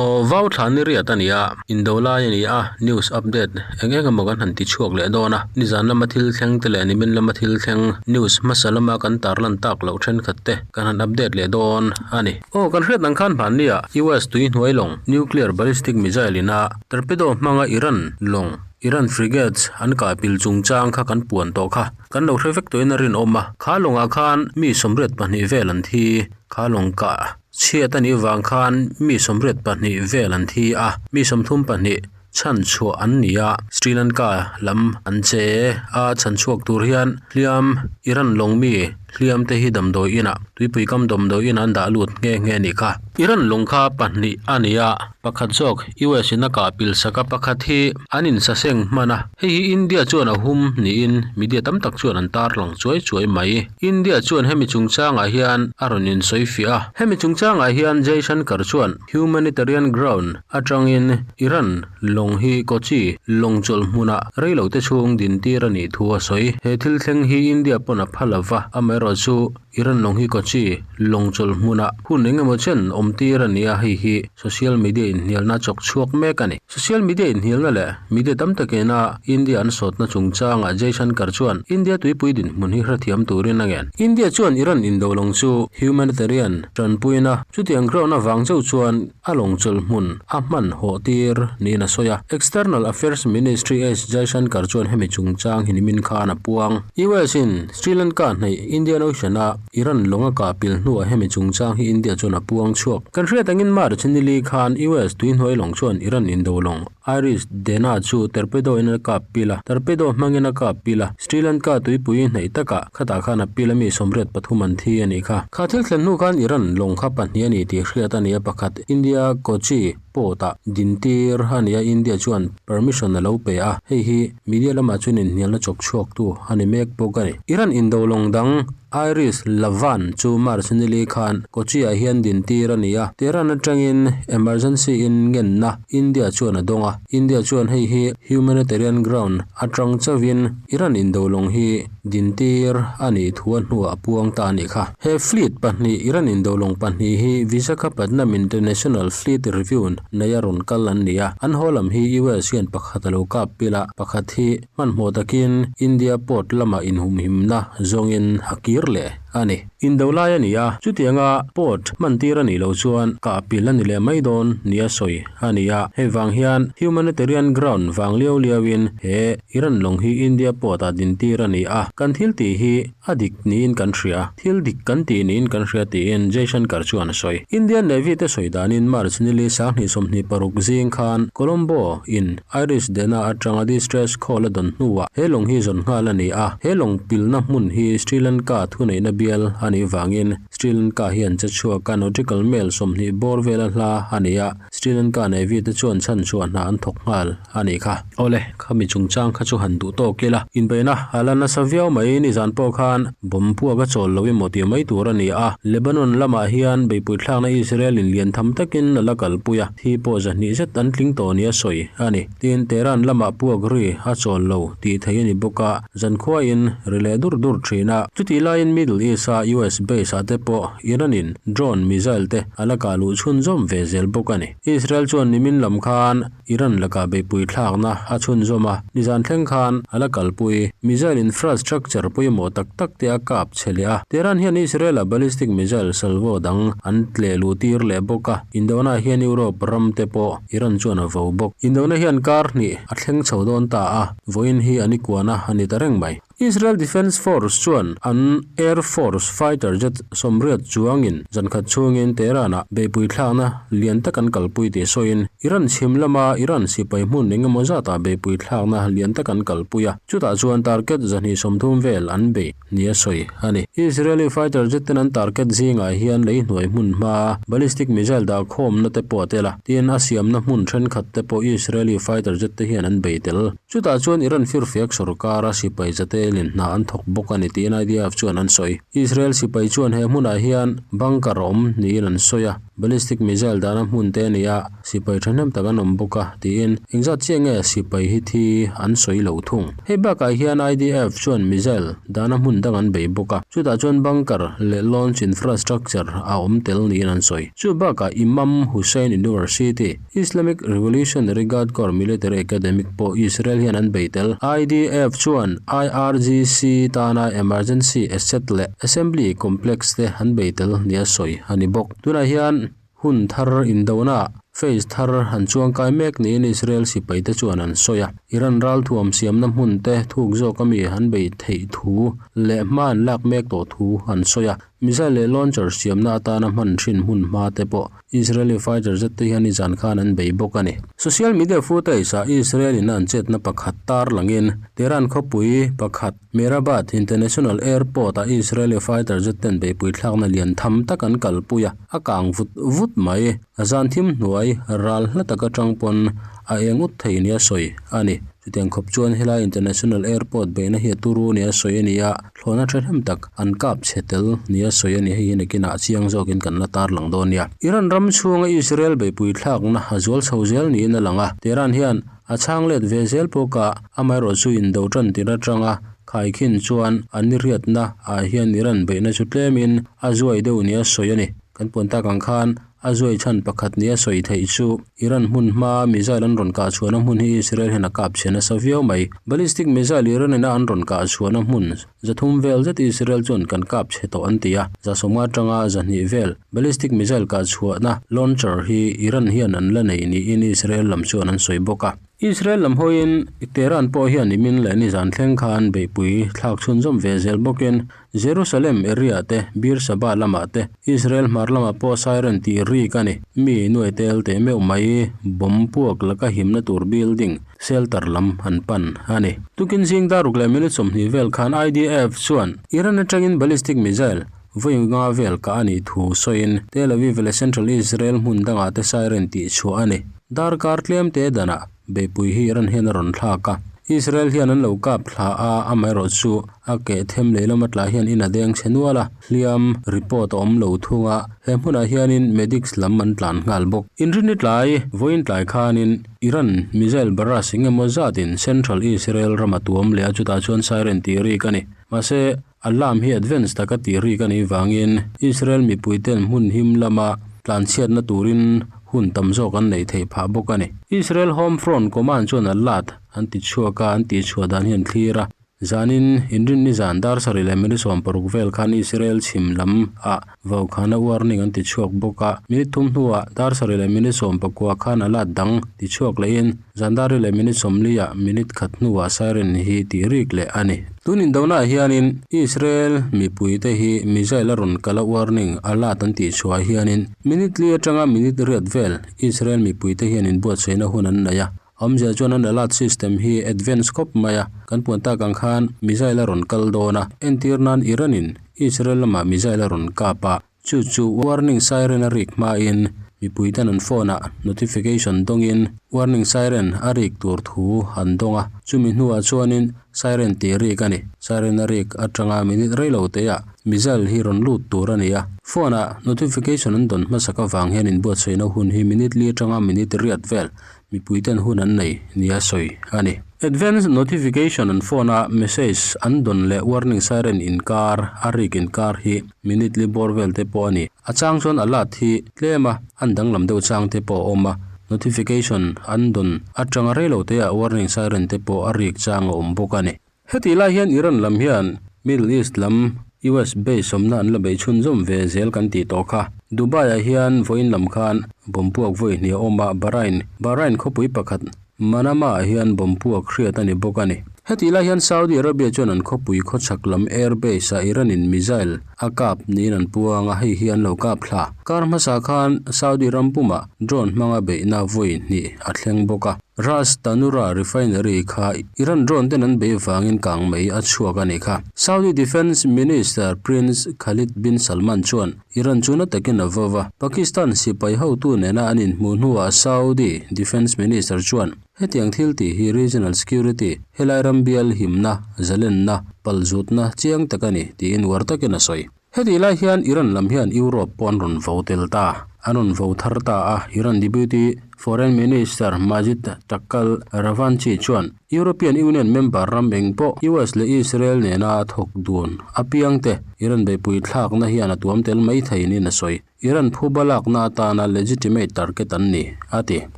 Aw vau thla ni riat a ni a, indo lai a ni a, news update eng eng emaw kan han ti chhuak leh dawn a, nizan lama thil thleng te leh nimin lama thil thleng news hmasa lama kan tarlan tak loh thenkhat te kan han update leh dawn a ni. Aw kan hriat ang khan hmannia US tui hnuai lawng nuclear ballistic missile ina torpedo hmanga Iran lawng Iran frigates an kah pil chungchang kha kan puan tawh kha kan lo hre vek tawhin a rinawm a, kha lawngah khan mi 82 vel an thi, kha lawng kah. Chhiat a nih vang khan mi 82 vel an thi a, mi 32 chhanchhuah an ni a, Sri Lanka lam an che a, chhanchhuak tur hian hliam Iran lawng mi hliam te hi damdawi inah tuipui kam damdawi inah an dah lut nghe nghe a nih kha. Iran lawng kha pahnih a ni a, pakhat zawk US in a kah pil sak a, pakhat hi an insaseng hman a, hei hi India chuan a hum niin media tam tak chuan an tarlang chuai chuai mai. India chuan hemi chungchangah hian a rawn insawi fiah a. Hemi chungchangah hian Jaishankar chuan humanitarian ground atangin Iran lawng hi Kochi lawng chawlh hmunah reilote chhung dintir a nih thu a sawi. He thil thleng hi India pawn a pha lova, amaherawhchu Iran lawng hi Kochi lawng chawlh hmunah hun engemaw chen awmtir a ni a, hei hi social media inhnialna chawk chhuak mek a ni. Social media inhnialna leh media tam takina India an sawtna chungchangah Jaishankar chuan India tuipui dinhmun hi hrethiam turin a ngen. India chuan Iran indo lawng chu humanitarian tanpuina chutiang ground avang chauh chuan a lawng chawlh hmun a hman hawh tir niin a sawi a. External Affairs Ministry S Jaishankar chuan hemi chungchang hi nimin khan a puang. US in Sri Lanka hnaih Indian Ocean a Iran lawng a kah pil hnuah hemi chungchang hi India chuan a puang chhuak. Kan hriat angin March nili khan US tuihnuai lawng chuan Iran indo lawng Iris Dena chu torpedo in a kap pil a, torpedo hmangin a kap pil a, Sri Lanka tuipui hnaih takah khatah khan a pil a mi 83 an thi a nih kha. Kha thil thlen hnu khan Iran lawng kha pahnih a ni tih hriat a ni a, pakhat India Kochi port ah dintir a ni a, India chuan permission a lo pe a, hei hi media lamah chuan inhnialna chawk chhuaktu a ni mek bawk a ni. Iran indo lawng dang Iris Lavan chu March nili khan Kochi-ah hian dintir a ni a, Tehran atangin emergency in ngenna India chuan a dawng a, India chuan hei hi humanitarian ground atang chauhin Iran indo lawng hi dintir a nih thu a hnuah a puang ta a nih kha. He fleet pahnih, Iran indo lawng pahnih hi Visakhapatnam International Fleet Review neia rawn kal an ni a, an haw lam hi US hian pakhat a lo kap pil a, pakhat hi hmanhmawh takin India port lamah inhumhimna zawngin a kir leh a ni. Indo lai a ni a, chutianga port hmantir a nih loh chuan kah pil a ni leh mai dawn nia sawi a ni a, hei vang hian humanitarian ground vang liau liauin he Iran lawng hi India port ah dintir a ni a, kan thil tih hi a dik niin kan hria, thil dik kan tih niin kan hria tiin Jaishankar chuan a sawi. Indian Navy te sawi danin March nili 2026 zing khan Colombo in Irish Dena atanga distress call a dawn hnuah he lawng hi zawn nghal a ni a, he lawng pilna hmun hi Sri Lanka thuneihna bial a nih vangin Sri Lanka hian che chhuaka nautical mile 20 bawr vela hla a ni a, Sri Lanka Navy te chuan chhanchhuah hna an thawk nghal a nih kha. Awle, khami chungchang kha chu han duh tawk ila. Inbeihna a la nasa viau mai, nizan pawh khan bomb puak a chawl lo emaw tih mai tur a ni a. Lebanon lamah hian beihpui thlakna Israel in lian tham takin a la kalpui a, thi pawh zahnih zet an tling tawh nia sawi a ni. Tin, Tehran lamah puak ri a chawl lo tih theih a ni bawk a, zankhuain ri leh dur dur thin a. Chutih laiin Middle East-a US base-ah te pawh Iran-in drone missile te a la kah luh chhunzawm ve zel bawk a ni. Israel chuan nimin lam khan Iran lakah beihpui thlakna a chhunzawm a, nizan thleng khan a la kalpui. Missile infrastructure pawimawh tak tak te a kap chhe leh a. Tehran hian Israel-a ballistic missile salvo dang an tleh luh tir leh bawk a, indona hian Europe ram te pawh Iran chuan a vo bawk. Indona hian kar hnih a thleng chho dawn ta a, vawiin hi an i kuana a ni ta reng mai. Israel Defense Force chuan an Air Force fighter jet 80 chuangin zankhat chhungin Tehran-ah beihpui thlakna lian tak an kalpui tih sawiin Iran chhim lama Iran sipai hmun eng emaw zatah beihpui thlakna lian tak an kalpui a, chutah chuan target 230 vel an bei nia sawi a ni. Israeli fighter jet ten an target zingah hian lei hnuai hmun hmaa ballistic missile dah khawmna te pawh a tel a, tin a siamna hmun thenkhat te pawh Israeli fighter jet te hian an bei tel. Chutah chuan Iran firfiak sorkara sipai zatelin hna an thawk bawk a ni tiin IDF chuan an sawi. Israel sipai chuan he hmunah hian bunker awm niin an sawi a. Ballistic missile dahna hmun te a ni a, sipai thahnem tak an awm bawk a, tiin engzat chiah nge sipai hi thi an sawi lo thung. Hei bakah hian IDF chuan missile dahna hmun dang an bei bawk a, chutah chuan bunker leh launch infrastructure a awm tel niin an sawi. Chu bakah Imam Hussein University, Islamic Revolutionary Guard Corps Military Academic pawh Israel hian an bei tel. IDF chuan IRGC tana emergency asset leh assembly complex te an bei tel nia sawi a ni bawk. Tunah hian hun thar indona phase thar an chuangkai mek niin Israel sipai te chuan an sawi a. Iran ralthuam siamna hmun te thuk zawk ami an bei theih thu leh hma an lak mek tawh thu an sawi a. Missile leh launcher siamna atana hman thin hmun hma te pawh Israeli fighter zet te hian nizan khan an bei bawk a ni. Social media footage ah Israel in an chetna pakhat tar langin Tehran khawpui pakhat Mehrabad International Airport ah Israeli fighter zet ten beihpui thlakna lian tham tak an kalpui a, a kang vut vut mai. Zan thim hnuai ral hla tak atang pawn a eng ut thei nia sawi a ni. Chutiang khawp chuan helai International Airport beihna hi a turu nia sawi a ni a, thlawhna thahnem tak an kap chhe tel nia sawi a ni. Hei hi nakinah chiang zawkin kan la tarlang dawn nia. Iran ram chhunga Israel beihpui thlakna a zual chho zel niin a lang a, Tehran hian a chhang let ve zel bawk a, amaherawh chu indo tan tir atanga khaikhin chuan an niriatna ah hian Iran beihna chu tlemin a zuai deuh nia sawi a ni. Kan puan tak ang khan a zuai chhan pakhat nia sawi theih chu Iran hmun hmaa missile an rawn kah chhuahna hmun hi Israel hian a kap chhe nasa viau mai. Ballistic missile Iran ina an rawn kah chhuahna hmun zathum vel zet Israel chuan kan kap chhe tawh an ti a, zasawmnga atanga zahnih vel ballistic missile kah chhuahna launcher hi Iran hian an la nei niin Israel lam chuan an sawi bawk a. Israel lam hawiin Tehran pawh hian nimin leh nizan thleng khan beihpui thlak chhunzawm ve zel bawkin Jerusalem area te, Beersheba lamah te, Israel hmar lamah pawh siren tih rik a ni. Mi nuai tel teh meuh mai bomb puak laka himna tur building, shelter lam an pan a ni. Tukin zing daruk leh minute 20 vel khan IDF chuan Iran atangin ballistic missile vawi nga vel kah a nih thu sawiin Tel Aviv leh Central Israel hmun dangah te siren tih chhuah a ni. Darkar tlem te danah Beihpui hi Iran hian a rawn thlak a, Israel hian an lo kap thla a, amaherawh chu a keh them lehlam a tlah hian in a deng chhe nual a, hliam report a awm lo thung a, he hmunah hianin medics lam an tlan nghal bawk. Inrinni tlai, vawiin tlai khanin Iran missile barrage eng emaw zatin Central Israel ram a tuam leh a, chutah chuan siren tih rik a ni. Mahse, alarm hi advance taka tih rik a nih vangin Israel mipuiten hmun him lama tlanchhiatna turin hun tam zawk an neih theih phah bawk a ni. Israel Home Front Command chuan alert an ti chhuak a, an tihchhuah dan hi an thlir a. Zanin inrinni zan dar sarih leh minute 60 vel khan Israel chhim lam ah vaukhana warning an ti chhuak bawk a. Minute thum hnuah dar sarih leh minute 19 khan alert dang ti chhuak lehin zan dar ri leh minute 40 ah minute khat hnuah siren hi tih rik leh a ni. Tun indonaah hianin Israel mipuite hi missile a rawn kal a warning alert an tih chhuah hianin minute li atanga minute riat vel Israel mipuite hian inbuatsaihna hun an nei a. Awmzia chuan an alert system hi advance khawp mai a, kan puan tak ang khan missile a rawn kal dawn a, entir nan Iran in Israel lamah missile a rawn kap a, Chu chu warning siren a rik hmain mipui ten an phone ah notification dawngin warning siren a rik tur thu an dawng a, chumi hnuah chuanin siren tih rik a ni. Siren a rik atanga minute rei lo te ah missile hi rawn lut tur a ni a, phone ah notification an dawn hmasak avang hian inbuatsaihna hun hi minute li atanga minute riat vel Mipui ten hun an nei nia sawi a ni. Advance notification an phone a message an dawn leh warning siren inkar a rik inkar hi minute li bawr vel te pawh a ni. A chang chuan alert hi tlem a, an danglam deuh chang te pawh a awm a, notification an dawn atanga reilo te ah warning siren te pawh a rik chang a awm bawk a ni. Hetih lai hian Iran lam hian Middle East lam US base awmna an la beih chhunzawm ve zel kan tih tawh kha. Dubai-ah hian vawiin lam khan bomb puak vawi hnih a awm a, Bahrain, Bahrain khawpui pakhat Manama-ah hian bomb puak hriat a ni bawk a ni. Hetih lai hian Saudi Arabia chuan an khawpui khawchhak lam air base-ah Iran-in missile a kap niin an puang a, hei hi an lo kap thla. Kar hmasa khan Saudi ram pumah drone hmanga beihna vawi hnih a thleng bawk a. Ras Tanura refinery kha Iran drone ten an bei vangin kang mai a chhuak a nih kha. Saudi Defence Minister Prince Khalid bin Salman chuan Iran chu na takin a vau a, Pakistan sipai hotu nena an inhmuh hnuah Saudi Defence Minister chuan hetiang thil tih hi regional security, helai ram bial himna, zalenna, palzutna chiang tak a ni tiin uar takin a sawi. Hetih lai hian Iran lam hian Europe pawh an rawn vo tel ta. an rawn vo thar ta a. Iran Deputy Foreign Minister Majid Takal Ravanchi chuan European Union member ram eng pawh US leh Israel nena thawk dun apiangte Iran beihpui thlakna hian a tuam tel mai thei niin a sawi. Iran phuba lakna atana legitimate target an ni, a ti.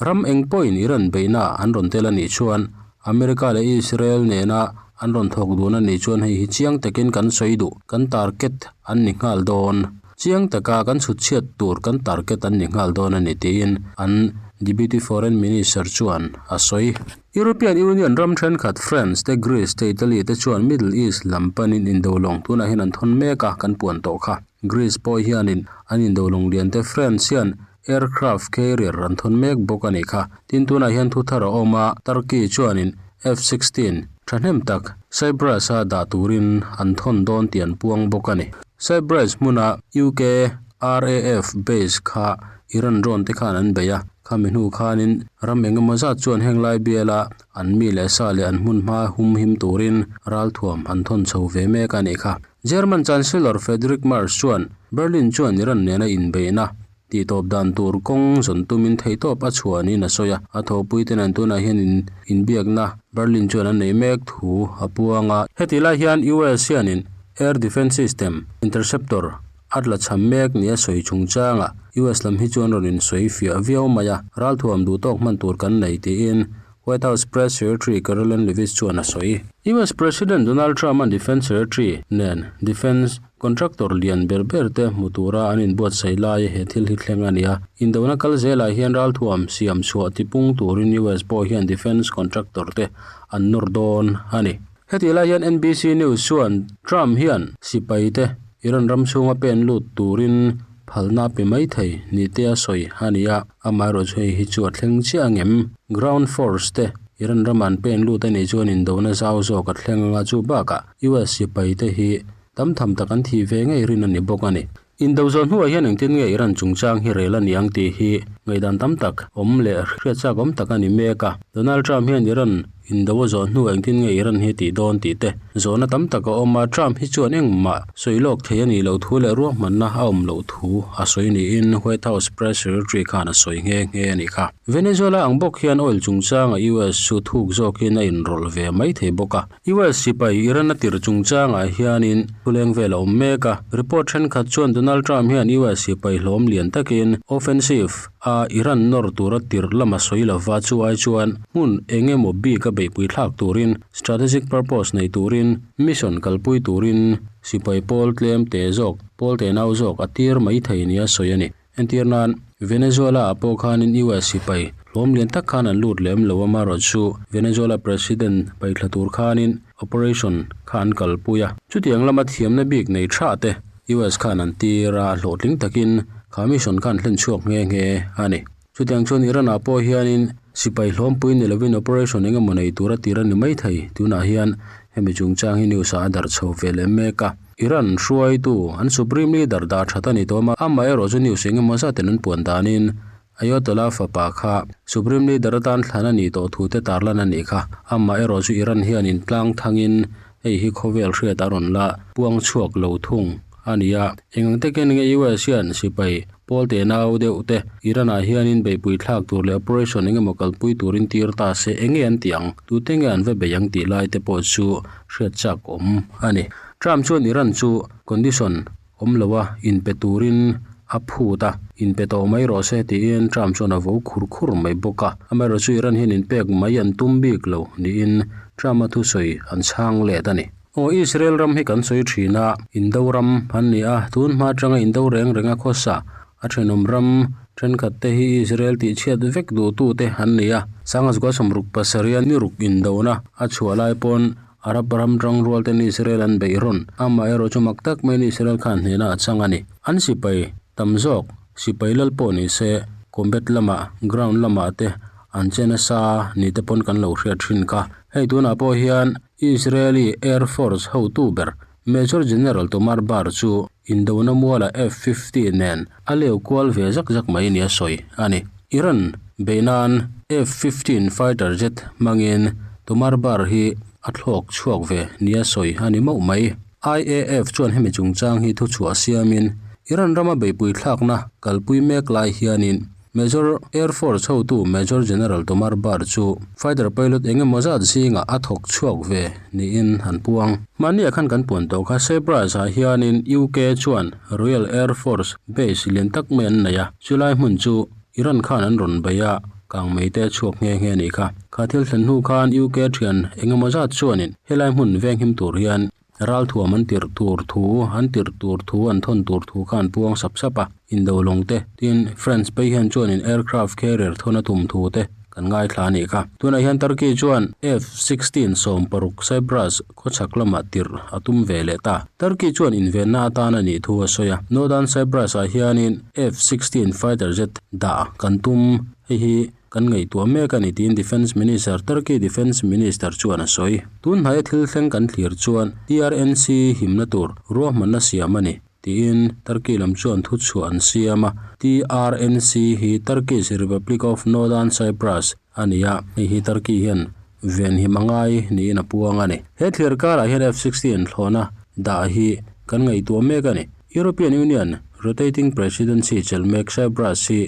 Ram eng pawhin Iran beihna an rawn tel a nih chuan America leh Israel nena an rawn thawk dun a nih chuan hei hi chiang takin kan sawi duh, kan target an ni nghal dawn. Chiang taka kan chhut chhiat tur kan target an ni nghal dawn a ni tiin an Deputy Foreign Minister chuan a sawi. European Union ram thenkhat France te, Greece te, Italy te chuan Middle East lam panin indo lawng tunah hian an thawn mek a, kan puan tawh kha. Greece pawh hianin an indo lawng lian te France hian aircraft carrier an thawn mek bawk a nih kha. Tin tunah hian thu thar a awm a, Turkey chuanin F 16 thahnem tak Cyprus-a dah turin an thawn dawn tih an puang bawk a ni. Cyprus hmuna UK RAF base kha Iran drone te khan an bei a, khami hnu khanin ram eng emaw zat chuan heng lai biala an mi leh sa leh an hmunhma humhim turin ralthuam an thawn chho ve mek a nih kha. German Chancellor Friedrich Merz chuan Berlin chuan Iran nena inbeihna tihtawp dan tur kawng zawn tumin theihtawp a chhuah niin a sawi a. A thawhpuite nen tunah hian in inbiakna Berlin chuan a nei mek thu a puang a. Hetih lai hian US hianin Air Defence System Interceptor a tla cham mek nia sawi chungchangah US lam hi chuan rawn insawi fiah viau mai a, ralthuam duhtawk hman tur kan nei tiin White House Press Secretary Karoline Leavitt chuan a sawi. US President Donald Trump-a'n Defence Secretary nen defence contractor lian ber ber te hmu tura an inbuatsaih lai he thil hi thleng a ni a. Indona kal zelah hian ralthuam siam chhuah tipung turin US pawh hian defence contractor te an nawr dawn a ni. Hetih lai hian NBC News chuan Trump hian sipai te Iran ram chhunga pen lut turin phalna pe mai thei ni te a sawi a ni a, amaherawhchu hei hi chu a thleng chiah ang em? Ground force te Iran rama an pen lut a nih chuan indona zau zawk a thleng anga chu bakah US sipai te hi tam tham tak an thih ve ngei rin a ni bawk a ni. Indo zawh hnuah hian engtin nge Iran chungchang hi rel a ni ang tih hi ngaihdan tam tak awm leh hriatchak awm tak a ni mek a. Donald Trump hian Iran Indo a zawh hnu engtin nge Iran hi tih dawn tih te zawhna tam tak a awm a, Trump hi chuan engmah sawi lawk thei a nih loh thu leh ruahmanna a awm loh thu a sawi niin White House Press Secretary khan a sawi nghe nghe a nih kha. Venezuela ang bawk hian oil chungchanga US chu thuk zawkin a inrawlh ve mai thei bawk a. US sipai Iran a tirh chungchangah hianin thuleng vel a awm mek a, report thenkhat chuan Donald Trump hian US sipai hlawm lian takin offensive a Iran nawr tura tirh lama sawi lova chu ai chuan hmun eng emaw bik a beihpui thlak turin strategic purpose nei turin mission kalpui turin sipai pawl tlem te zawk pawl te nau zawk a tir mai thei nia sawi a ni. Entir nan, Venezuela ah pawh khanin US sipai hlawm lian tak khan an lut lem lo a marawhchu Venezuela President paihthla tur khanin operation kha an kalpui a. Chutiang lama thiamna bik nei tha te US khan an tir a, hlawhtling takin kha mission khan hlen chhuak nghe nghe a ni. Chutiang chuan Iran ah pawh hianin sipai hlawmpui ni lovin operation eng emaw nei tur a tir a ni maithei. Tunah hian hemi chungchang hi news ah a darh chho ve leh mek a. Iran hruaitu an supreme leader dah that a ni tawm a, amaherawh chu news eng emaw zatin an puan danin Ayatollah fapa kha supreme leader atan thlan a nih tawh thu te tarlan a nih kha. Amaherawh chu Iran hian intlang thangin hei hi khawvel hriat a rawn la puang chhuak lo thung a ni a. Eng ang takin nge US hian sipai pawl te nau deuh te Iran ah hianin beihpui thlak tur leh operation eng emaw kalpui turin tir ta se eng nge an tih ang, tute nge an va bei ang tih lai te pawh chu hriat chak awm a ni. Trump chuan Iran chu condition awm lo a, inpe turin a phut a, inpe tawh mai rawh se tiin Trump chuan a vo khur khur mai bawk a. Amaherawhchu Iran hian inpek mai an tum bik lo niin Trump-a thusawi an chhang let a ni. Aw Israel ram hi kan sawi thin a, Indo ram an ni a, tun hma atanga Indo reng renga khawsa a thenawm ram thenkhat te hi Israel tihchhiat vek duhtute an ni a. Sangha 76 pasarih ni ruk Indona a chhuah lai pawn Arab ram tangrual ten Israel an beih rawn. Amaherawh chu mak tak maiin Israel khan hnehna a chang a ni. An sipai tam zawk, sipai lal pawh ni se, combat lamah, ground lamah te an che nasa ni te pawn kan lo hriat thin kha. Hei tunah pawh hian Israeli Air Force hotu ber Major General Tomar Bar chu Indona muala F 50 nen a leu kual ve zak zak mai nia sawi a ni. Iran beih nan F 15 fighter jet hmangin Tomar Bar hi a thlawk chhuak ve nia sawi a ni mauh mai. IAF chuan hemi chungchang hi thuchhuah siamin Iran rama beihpui thlakna kalpui mek lai hianin Major Air Force hotu Major General Tomar Bar chu fighter pilot eng emaw zat zingah a thawk chhuak ve niin an puang. Mahniah khan kan puan tawh kha Cyprus ah hianin UK chuan Royal Air Force base lian tak mai an nei a, chulai hmun chu Iran khan an rawn bei a, kangmei te a chhuak nghe nghe a nih kha. Kha thil thlen hnu khan UK thian eng emaw zat chuanin helai hmun venghim tur hian Ralthuam an tirh tur thu, an tirh tur thu, an thawn tur thu kha an puang sap sap a, indo lawng te, tin France phei hian chuanin aircraft carrier thawn a tum thu te kan ngaithla a nih kha. Tunah hian Turkey chuan F 16 sawmparuk Cyprus khawchhak lamah tirh a tum ve leh ta. Turkey chuan invenna atan a nih thu a sawi a, Northern Cyprus ah hianin F 16 fighter jet dah kan tum, hei hi Kan ngaihtuah mek a ni tiin Defence Minister Turkey Defence Minister chuan a sawi. Tun hnaia thil thleng kan thlir chuan TRNC himna tur ruahmanna siam a ni tiin Turkey lam chuan thuchhuah an siam a. TRNC hi Turkish Republic of Northern Cyprus a ni a, hei hi Turkey hian venhim a ngai niin a puang a ni. He thlir karah hian F-16 thlawhna dah hi kan ngaihtuah mek a ni. European Union rotating presidency chelh mek Cyprus hi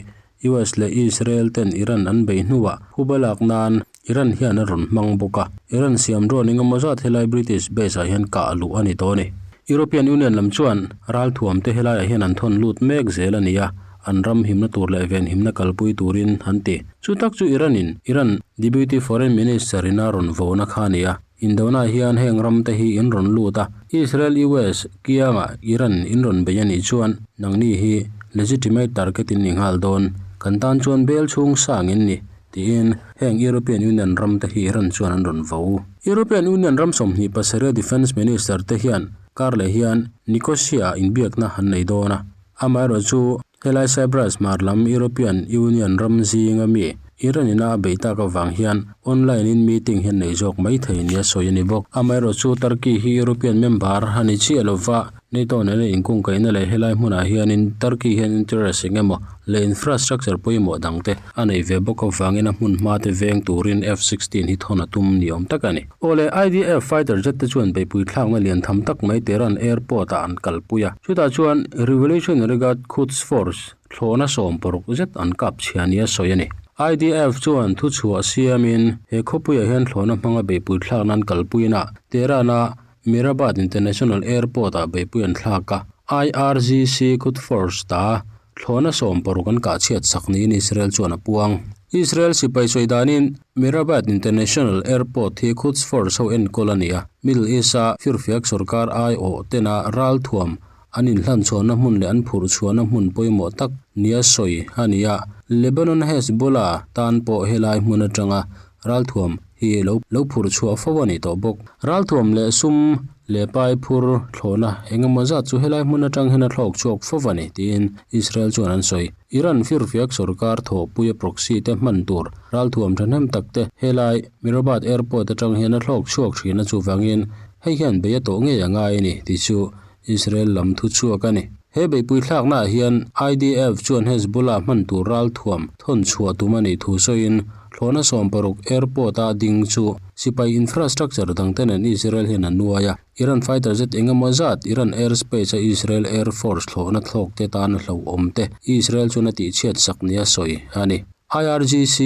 US leh Israel ten Iran an bei hnuah phuba lak nan Iran hian a rawn hmang bawk a, Iran siam drone engemaw zat helai British base ah hian kah luh a ni tawh a ni. European Union lam chuan ralthuam te helaiah hian an thawn lut mek zel a ni a, an ram himna tur leh venhimna kalpui turin an ti. Chu tak chu Iran in Iran Deputy Foreign Minister in a rawn vona kha a ni a, indona hian heng ram te hi in rawn lut a, Israel US kiangah Iran in rawn bei a nih chuan nangni hi legitimate target in ni nghal dawn, kan tan chuan bel chhung sang in ni, tiin heng European Union ram te hi Iran chuan an rawn vo. European Union ram 27 Defence Minister te hian kar leh hian Nicosia ah inbiakna an nei dawn a, Amaherawh chu, helai Cyprus hmar lam European Union ram zinga mi Iran ina a beih tak avang hian online in meeting hian nei zawk mai thei nia sawi a ni bawk. Amaherawh chu, Turkey hi European member a ni chiah lova, NATO nena inkungkaihna leh helai hmunah hianin Turkey hian interest eng emaw leh infrastructure pawimawh dangte a nei ve bawk avangin a hmun hmate veng turin F-16 hi thawn a tum ni awm tak a ni. Awle, IDF fighter jet te chuan beihpui thlakna lian tham tak mai Tehran airport ah an kalpui a, chutah chuan Revolutionary Guard Quds Force thlawhna 60 zet an kap chhia nia sawi a ni. IDF chuan thuchhuah siamin he khawpuiah hian thlawhna hmanga beihpui thlakna an kalpuina Tehran-a Mehrabad International Airport ah beihpui an thlak a, IRGC Quds Force ta Thlawhna 60 an kah chhiat sak niin Israel chuan a puang. Israel sipai sawi danin Mehrabad International Airport hi Quds Force ho enkawl a ni a, Middle East-a firfiak sorkar aiawh tena ralthuam an inhlanchhuahna hmun leh an phurhchhuahna hmun pawimawh tak nia sawi a ni a. Lebanon Hezbollah tan pawh helai hmun atanga Ralthuam hi lo lo phurh chhuah fo a ni tawh bawk. Ralthuam leh sum leh pai phur thlawhna eng emaw zat chu helai hmun atang hian a thlawk chhuak fo a ni tiin Israel chuan an sawi. Iran firfiak sorkar thawhpuia proxy te hman tur ralthuam thahnem tak te helai Mirabad Airport atang hian a thlawk chhuak thin a chuvangin hei hian bei a tawh ngei a ngai a ni tih chu Israel lam thu chhuak a ni. He beihpui thlaknaah hian IDF chuan Hezbollah hman tur ralthuam thawn chhuah tum a nih thu sawiin thlawhna 60 airport-a ding chu sipai infrastructure dangte nen Israel hian a nuai a. Iran fighter jet eng emaw zat Iran airspace-a Israel Air Force thlawhna thlawkte tan a hlauhawm te Israel chuan a tihchhiat sak nia sawi a ni. IRGC,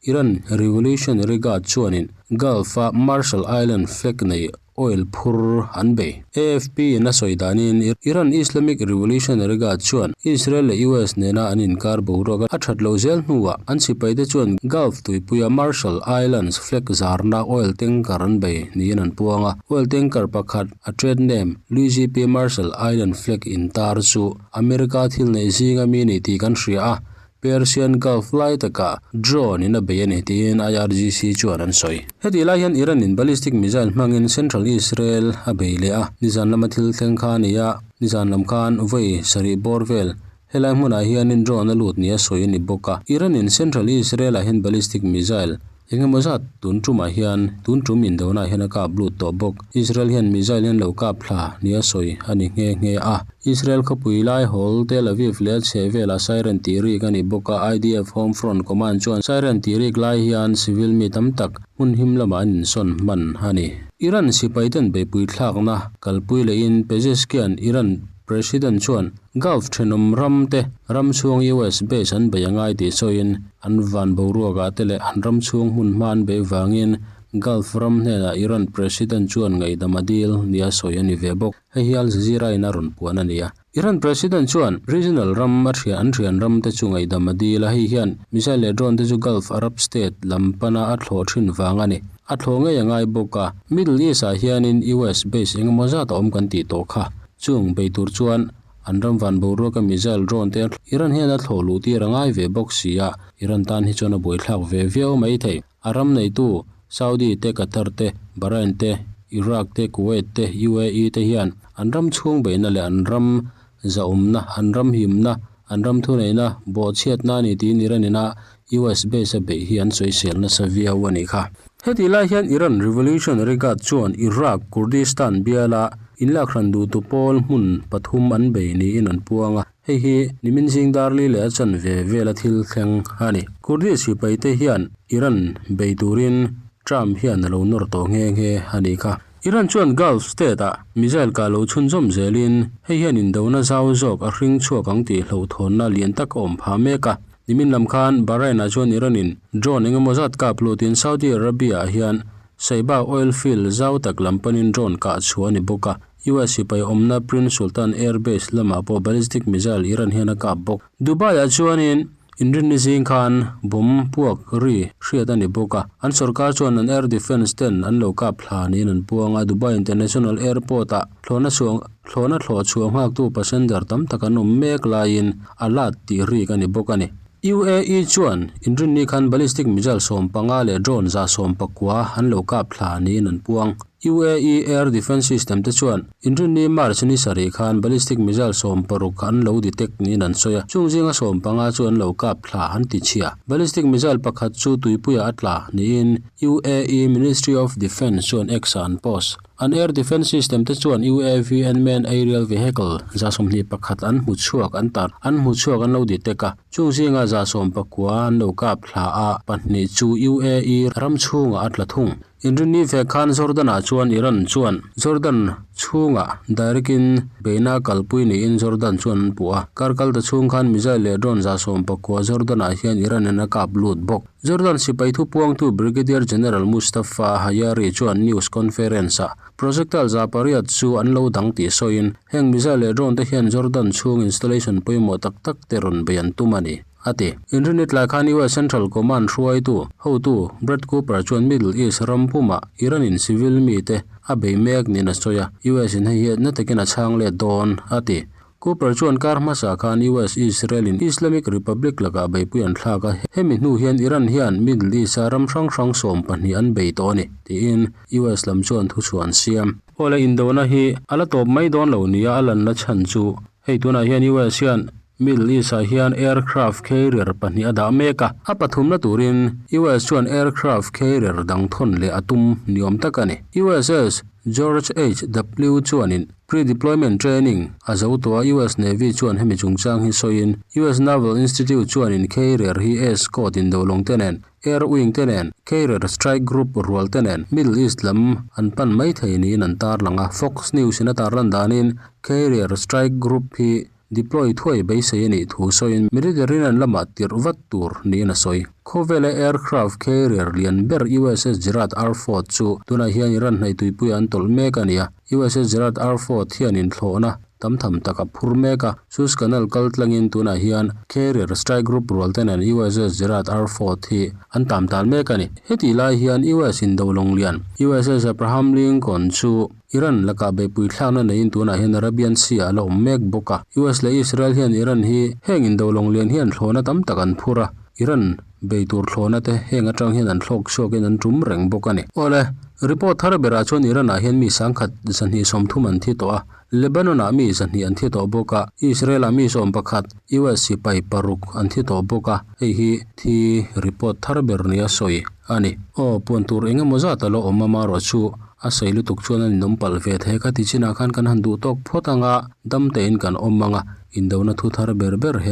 Iran Revolutionary Guard chuanin Gulf-a Marshall Island flag nei oil phur an bei. AFP in a sawi danin Iran Islamic Revolutionary Guard chuan Israel leh US nena an inkar boruak a that lo zel hnuah an sipaite chuan Gulf tuipuia Marshall Islands flag zarna oil tanker an bei niin an puang a. Oil tanker pakhat a trade name Luigi P Marshall Island flag intar chu America thil neih zinga mi ni tih kan hria a, Persian Gulf lai takah drone in a bei a ni tiin IRGC chuan an sawi. Hetih lai hian Iran in ballistic missile hmangin central Israel a bei leh a, nizan lama thil thleng kha a ni a, nizan lam khan vawi sarih bawr vel helai hmunah hianin drone a lut nia sawi a ni bawk a. Iran in central Israel ah hian ballistic missile Eng emaw zat tun tumah hian tun tum indona hian a kap lut tawh bawk. Israel hian missile hian lo kap thla nia sawi a ni nghe nghe a. Israel khawpui lai hawl Tel Aviv leh a chheh velah siren tih rik a ni bawk a. IDF Home Front Command chuan siren tih rik lai hian civil mi tam tak hmun him lamah an insawn hman a ni. Iran sipaiten beihpui thlakna kalpui lehin Pezeshkian Iran President chuan Gulf thenawm ram te ram chhung US base an bei angai tih sawiin an van boruakah te leh an ram chhung hmun hma an beih vangin Gulf ram hnenah Iran President chuan ngaihdam a dil nia sawi a ni ve bawk. Hei hi Al Jazeera in a rawn puan a ni a. Iran President chuan regional ram a thian an thian ram te chu ngaihdam a dil a, hei hian missile leh drone te chu Gulf Arab state lam pana a thlawh thin vang a ni. A thlawh ngei a ngai bawk a, Middle East ah hianin US base engemaw zat a awm kan tih tawh kha. Chung bei tur chuan an ram van boruaka missile drone te Iran hian a thlawh luh tir a ngai ve bawk si a, Iran tan hi chuan a buaithlak ve viau mai thei. A ram neitu Saudi te, Qatar te, Bahrain te, Iraq te, Kuwait te, UAE te hian an ram chhung beihna leh an ram zahawmna, an ram himna, an ram thuneihna bawhchhiatna a ni tiin Iran ina US base a beih hi an sawisel nasa viau a nih kha. Hetih lai hian Iran Revolutionary Guard chuan Iraq Kurdistan biala inlakhran duhtu pawl hmun pathum an bei niin an puang a. Hei hi nimin zing darli leh a chanve vela thil thleng a ni. Kurdish sipaite hian Iran bei turin Trump hian a lo nawr tawh nghe nghe a nih kha. Iran chuan Gulf State-ah missile kah lo chhunzawm zelin hei hian indona zau zawk a hring chhuak ang tih hlauhthawnna lian tak a awm phah mek a. Nimin lam khan Bahrain-ah chuan Iran-in drone engemaw zat kap lutin Saudi Arabia-ah hian Saiba oil field zau tak lam panin drone kah chhuah a ni bawk a. US sipai awmna Prince Sultan Air Base lamah pawh ballistic missile Iran hian a kap bawk. Dubai-ah chuanin inrinni zing khan bomb puak ri hriat a ni bawk a, an sorkar chuan an air defence ten an lo kap thla niin an puang a. Dubai International Airport-ah thlawhna chhuah thlawhna thlawh chhuah nghaktu passenger tam tak an awm mek laiin a lat tih rik a ni bawk a ni. UAE chuan inrinni khan ballistic missile 15 leh drone 119 an lo kap thla niin an puang. UAE Air Defence System te chuan inrinni March ni sarih khan ballistic missile 60 an lo detect niin an sawi a, chung zinga 15 chu an lo kap thla an ti chhia. Ballistic missile pakhat chu tuipuiah a tla niin UAE Ministry of Defence chuan X-ah an post. An air defence system te chuan UAV unmanned aerial vehicle 21 an hmu chhuak an tar an hmu chhuak an lo detect a, chung zinga 19 an lo kap thla a, pahnih chu UAE ram chhungah a tla thung. Inrinni ve khan Jordan-ah chuan Iran chuan Jordan chhungah direct in beihna kalpui niin Jordan chuan an puh a, kar kal ta chhung khan missile leh drone 19 Jordan-ah hian Iran in a kap lut bawk. Jordan sipai thupuangtu Brigadier General Mustafa Hayari chuan news conference-ah projectile 800 chu an lo dang tih sawiin heng missile leh drone te hian Jordan chhung installation pawimawh tak tak te rawn bei an tum a ni, a ti. Inrinni tlai khan US Central Command hruaitu hotu Brad Cooper chuan Middle East ram pumah Iran-in civil mite a bei mek niin a sawi a, US-in hei hi na takin a chhang let dawn, a ti. Cooper chuan kar hmasa khan US Israel in Islamic Republic lakah beipui an thlak a, hemi hnu hian Iran hian Middle East-a ram hrang hrang 12 an bei tawh a ni, tiin US lam chuan thuchhuah an siam. Awle indona hi a la tawp mai dawn lo nia a lanna chhan chu hei tunah hian US hian Middle East-ah hian aircraft carrier pahnih a dah mek a, a pathumna turin US chuan aircraft carrier dang thawn leh a tum ni awm tak a ni. USS George H. W. Chuanin Pre-deployment training a zo tawh a, US Navy chuan hemi chungchang hi sawiin US Naval Institute chuanin carrier hi escort indolawng te nen, air wing te nen, carrier strike group rual te nen Middle East lam an pan mai thei niin an tarlang a. Fox News in a tarlan danin carrier strike group hi Deploy thuai beisei a nih thu sawiin Mediterranean lamah tirh vat tur niin a sawi. Khawvela aircraft carrier lian ber USS Gerald R. Ford chu tunah hian Iran hnaih tuipuiah an tawlh mek a ni a. USS Gerald R. Ford hian inthlawhna tam tham tak a phur mek a. Suez Canal kal tlangin tunah hian carrier strike group rual te nen USS Gerald R. Ford hi an tam tal mek a ni. Hetih lai hian US indolawng lian USS Abraham Lincoln chu Iran lakah beihpui thlakna neiin tunah hian Arabian Sea ah a la awm mek bawk a. US leh Israel hian Iran hi heng indolawng lian hian thlawhna tam tak an phur a, Iran bei tur thlawhna te heng atang hian an thlawk chhuakin an tum reng bawk a ni. Awle, report thar berah chuan Iran ah hian mi 1230 an thi tawh a, Lebanon ah mi 200 an thi tawh bawk a, Israel ah mi 11, US sipai paruk an thi tawh bawk a, hei hi thi report thar ber nia sawi a ni. Aw, puan tur eng emaw zat a la awm a, marawh chu A sawi lutuk chuan an inawm palh ve thei kha ti chinah khan kan han duh tawk phawt ang a, dam tein kan awm ang a, indona thu thar ber ber he.